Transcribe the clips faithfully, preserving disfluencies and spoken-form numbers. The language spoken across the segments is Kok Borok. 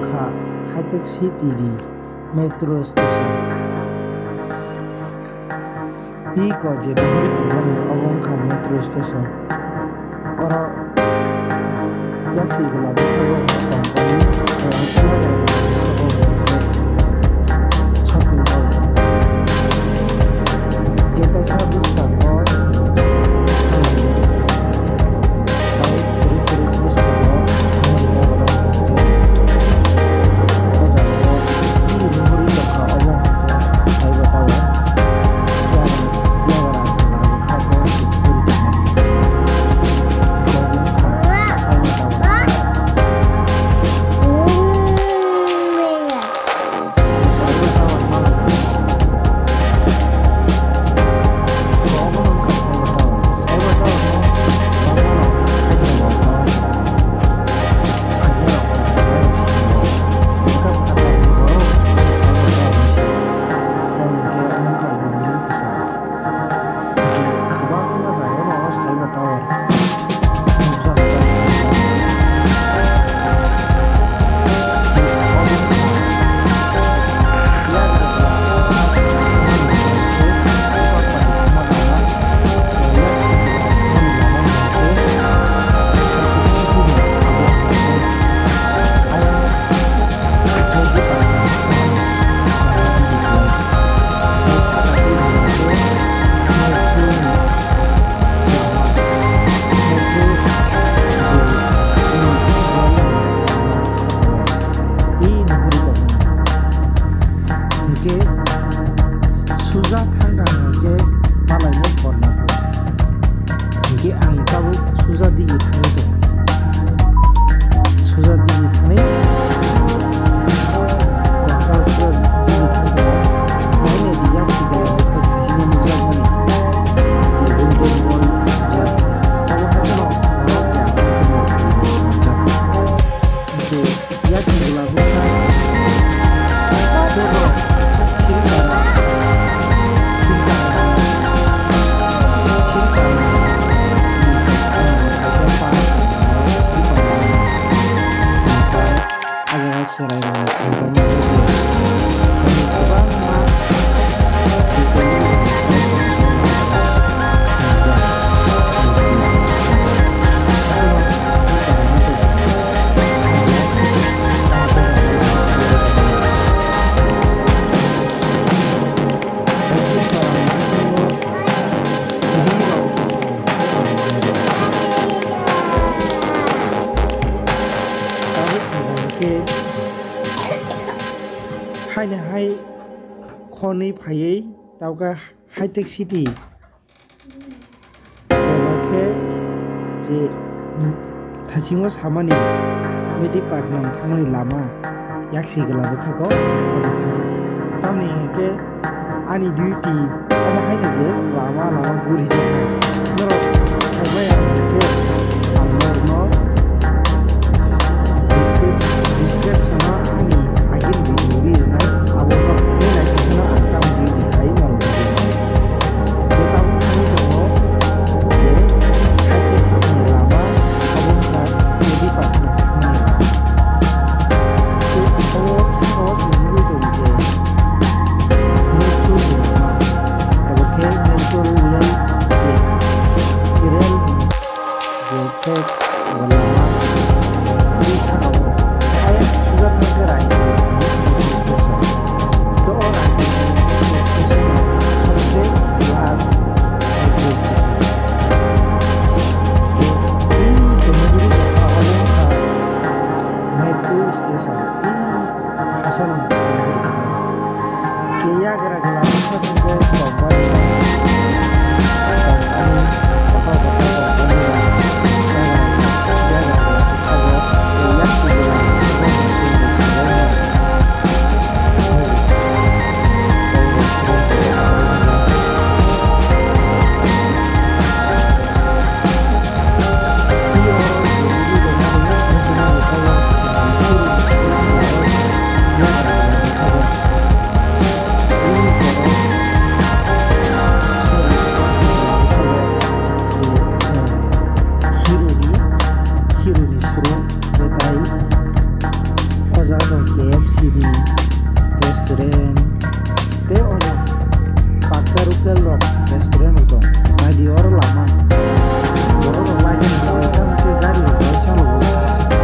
Kha High Tech City ni metro station. Iko je nuhuri tongmani obo wngkha metro station. Oro yaksi gla bwkhago tongmani, eh, shopping mall. Khe teisa bwskango Hingke suja thangkha hingke malaino korna. Hingke ang tabuk suja digi thangwi tongo. Suja digi thangwi, suja digi thangwi tongo. Nini di yak si gaya bwkhak bisingni nukjakmani. Je bundle bol je abo haino norok ya. Hingke Yakni gula bwsa. Tebo. Sirkara. Sirkara. Sirkara. Ajaga serai rok. Kwbangma. Haini hai khornwi phaiwi tabukha High Tech City. Eba khe je, mm, thaisingo samani Medipatnam thangmani lama yaksi gla bwkhago khornwi thangkha. Tamni hinkhe ani duty omo haino je lama lama gurijaknai. Norok saimaya hinkhe ang norokno description, description-o ani agini video ri rwnai, abo no khe naisingno ang tamni duty khai norokno ri rwnai. Bo tabuk thangwi tongo je High Tech City ni lama abo wngkha Medipatnam thangmani lama. Tei abo saka o se nugwi tongo je Metro ni lama, abo khe Metro rail je, rail ni je track abo lama tei saka o hai suja thang khe Raipur station. To o Raipur station sabse last metro station. Tei Chumaguri abo wngkha metro station. Tei Hassan Keya gra gra Ini restaurant tei ono pakka rukel rok restaurant rok tong. Naidi oro lama. Borok rok lainani bagwi tamo khe gari rok bai chalo.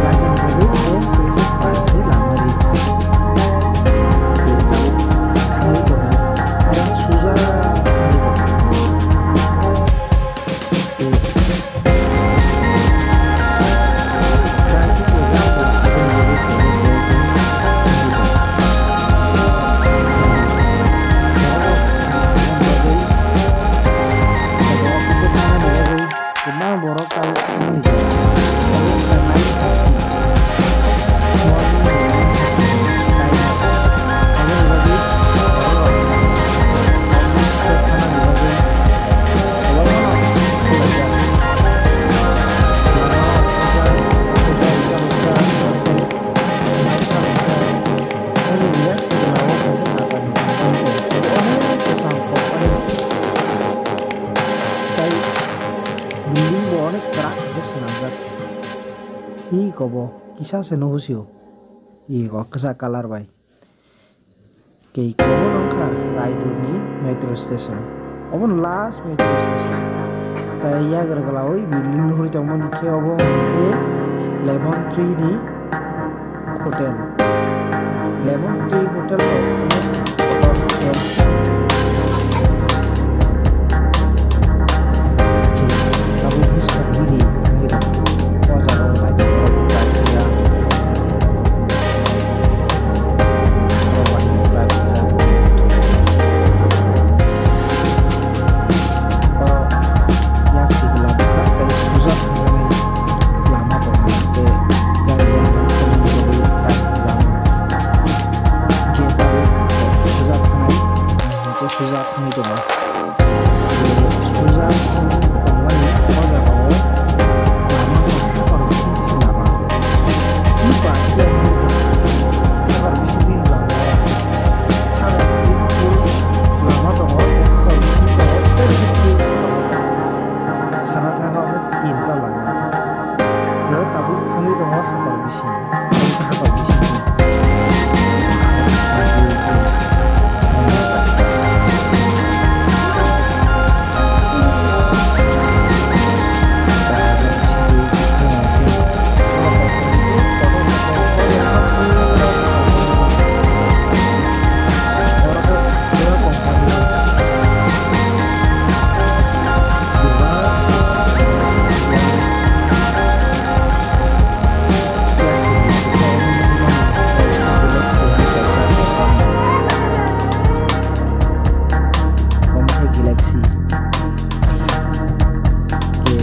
Lainani bagwi bo kaisa park ni lama ri. Thangwi tongo. Oro suja thangwi tongo. Building bo onek kwrak khe swnamjak. Iko bo kisa se nugo sio. Iko kwchak colour bai. Kei kobo nongkha Raidurni metro station. Obo no last metro station. Tai yagra glawi building nuhuri tongmani khe obo hwnkhe Lemon Tree ni hotel. Lemon Tree Hotel rok. Tabuk bwskang nini thangwi rok. O jaga o naithotok khe ya. Borok bai khe khlai rijak. Borok yak twi kla bwkha tei sujak thangmani lama tongmani tei gari rok thangmani bagwi khlai rijak. Hwnkhe tabuk sujak thangnai, hwnkhe sujak thangwi tongo. Suja tongmani o jaga o lama tong hakor bising bising lama. Ni pa khe hakor bising bising lama. Saka twi lama tongo, hakor bising tongo, tei bising tongo. Sana thangkha omo tinta lama. Bo tabuk thangwi tongo hakor bising. Omo khe Galaxy. Khe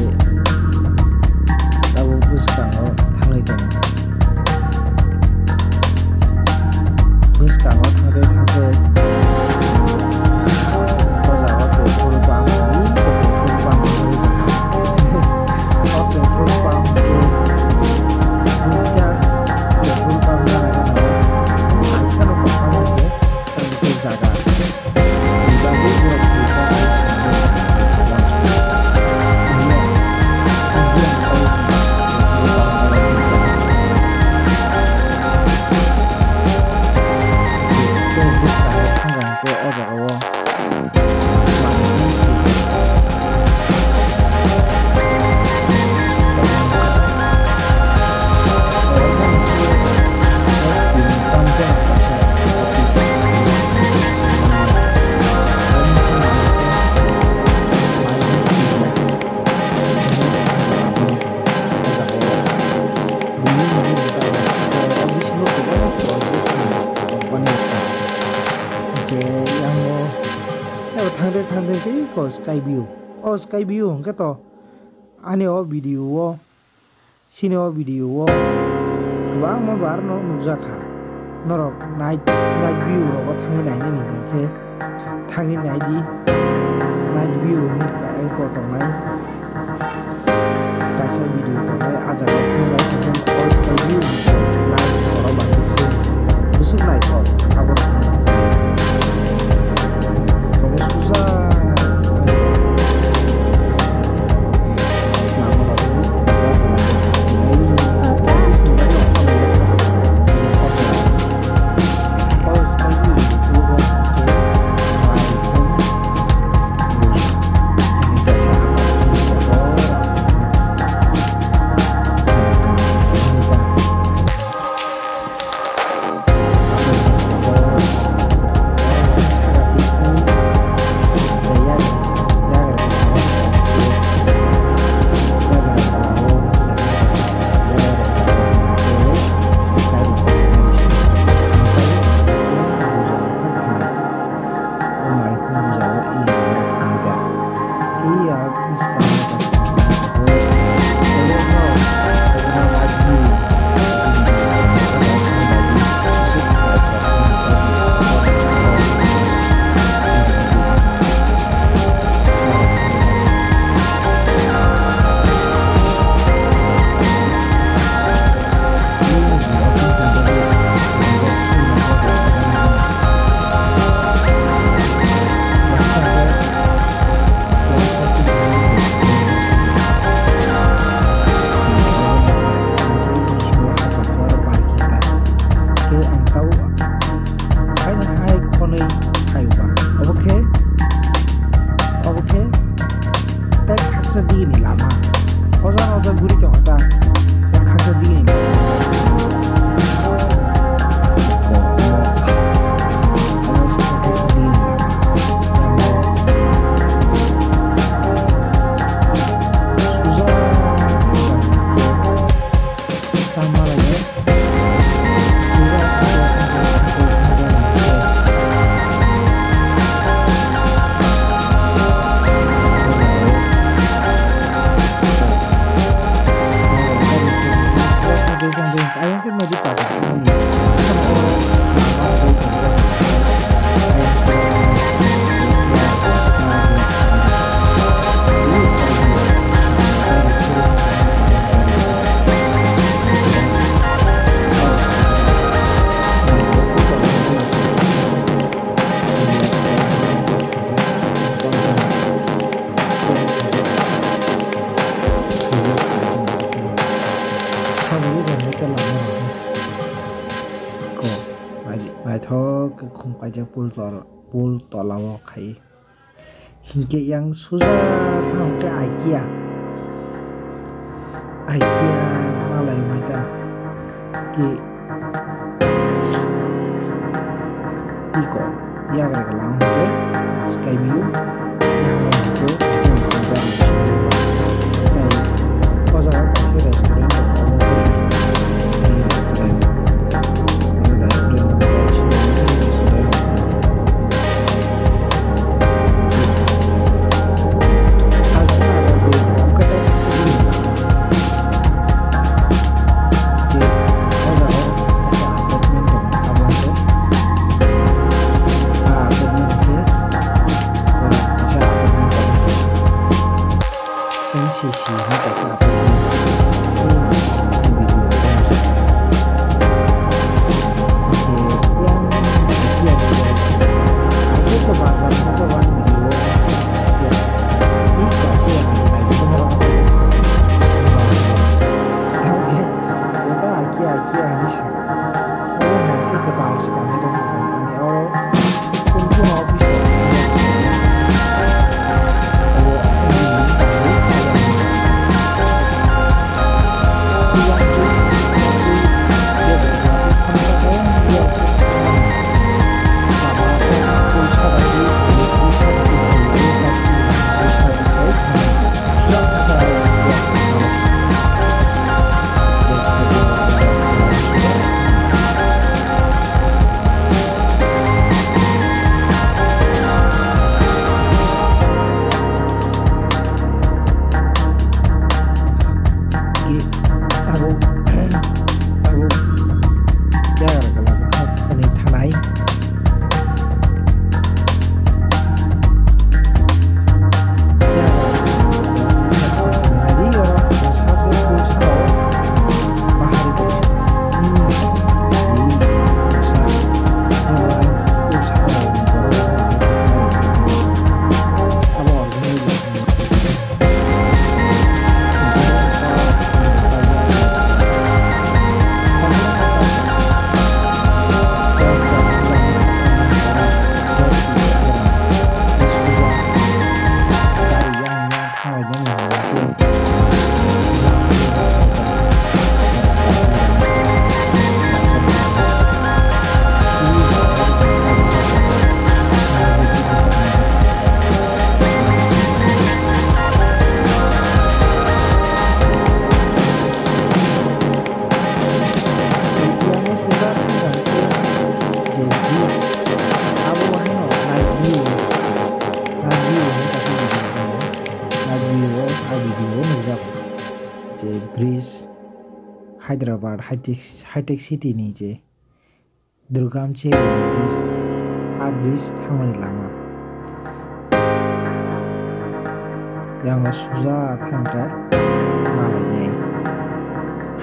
tabuk bwskango thangwi tongo. Bwskango thangwi thangwi o jaga petrol pump, petrol pump wngwi tongo. O petrol pump khe duita petrol pump wngwi tongo. Kaisa no kwbangma khe tamo khe jaga. Hwnkhe yang o thangde thangde khe eko sky view. O sky view hwnkhe to ani o video o, chini o video o kwbangma bar no nukjak kha. Norok night, night view rogo thangwi nainani hwnkhe thangwi naidi. Night view ni eko tongnai. Kaisa video tongnai, ah jaga o thangwi naithothok, o sky view ni like khoro bai se bwswk naithok, abo rok no. Kobo susa. Ko, nai-, naithok khe khum kaijak pool tola, pool tola o khai. Hinkhe yang suja thang khe IKEA. IKEA malai mai ta. Ki, ki ko, yagra ka lang khe sky view. Yang o hwnkhe, yang o hwnkhe, o jaga kaisa restaurant tongo, omo khe East Indian restaurant. Oro restaurant tongo, restaurant tongo. N C C hwnwi kaisa apartment. Video rok. Yang yang yang. Aku ke bar bar saja wan video. Ya. Ini kau yang lagi semua. Oke. Kita aki aki ini saka. Oh, nanti ke bar sih tanya dong. Ini orang. Abo, abo jaga rok kala kha hwnwi thanai. Night view hwnwi kaisa video tongo. Night view o, ah, video o nukjak je bridge, Hyderabad Hitech, Hitech City ni je Durgamcheri bridge, ah bridge thangmani lama. Yang o suja thangkha malainai.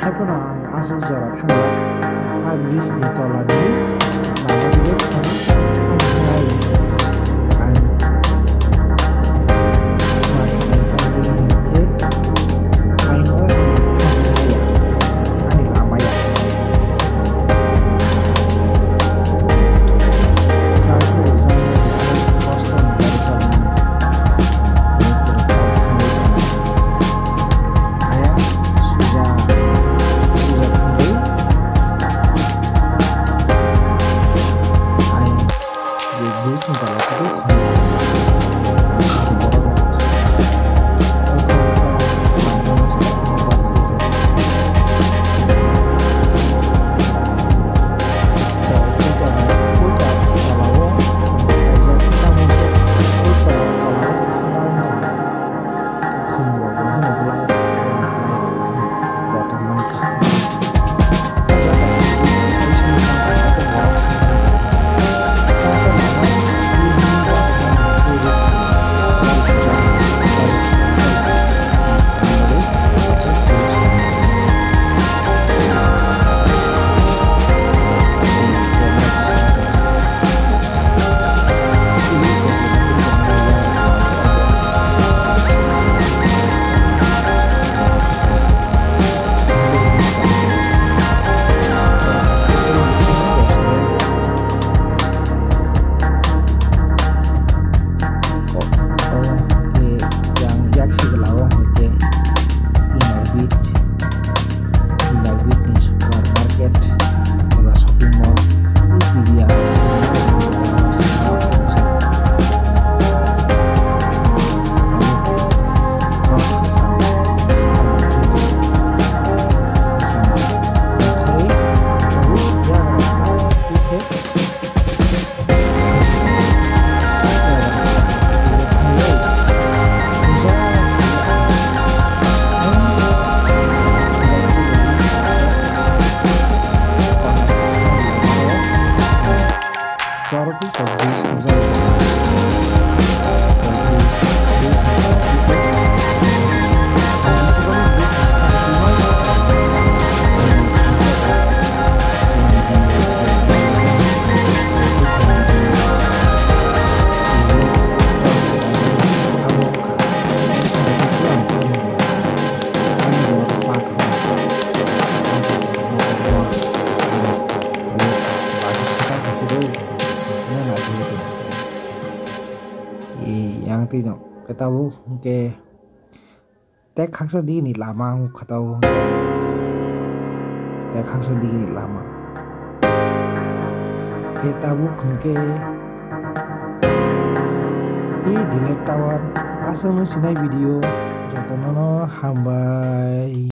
Haiphano ang aswk jora thangla, ah bridge ni tola ni lama bai thang, ani hai ang ma thangna phaidi hinkhe aino ani thangmaya, ani lamaya. twi no. Khe tabuk hwnkhe tek khaksa digini lama wng kha tabuk hwnkhe. Tek khaksa digini lama. Khe tabuk hwnkhe i delete tower aswk no sinai video jotono no hambai.